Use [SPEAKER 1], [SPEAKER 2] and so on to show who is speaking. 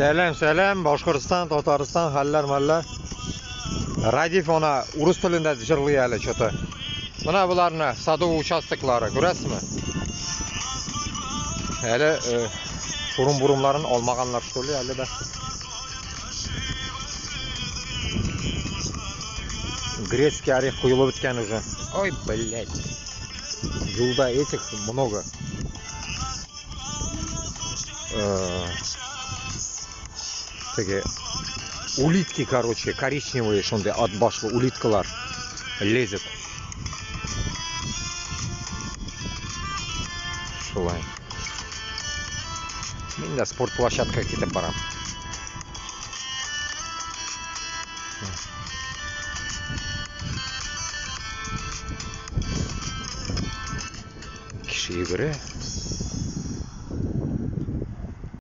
[SPEAKER 1] Сәлам, сәлам, Башкортстан, Татарстан, хәлләр, мәлләр. Радиф ана урыс телендә җырлый әле что-то. Менә боларны садовый участоклары, күрәсезме? Әле э, шурум-бурумларын алмаганнар, что ли, әле дә. Грецкий орех коелып беткән уже. Ой, блядь. Юлда этих много. Э, теге улитки, короче, коричневые шундай ат башлы улиткалар лезет. Шулай. Мин дә спорт площадкага китеп барам. Кеше йөгерә.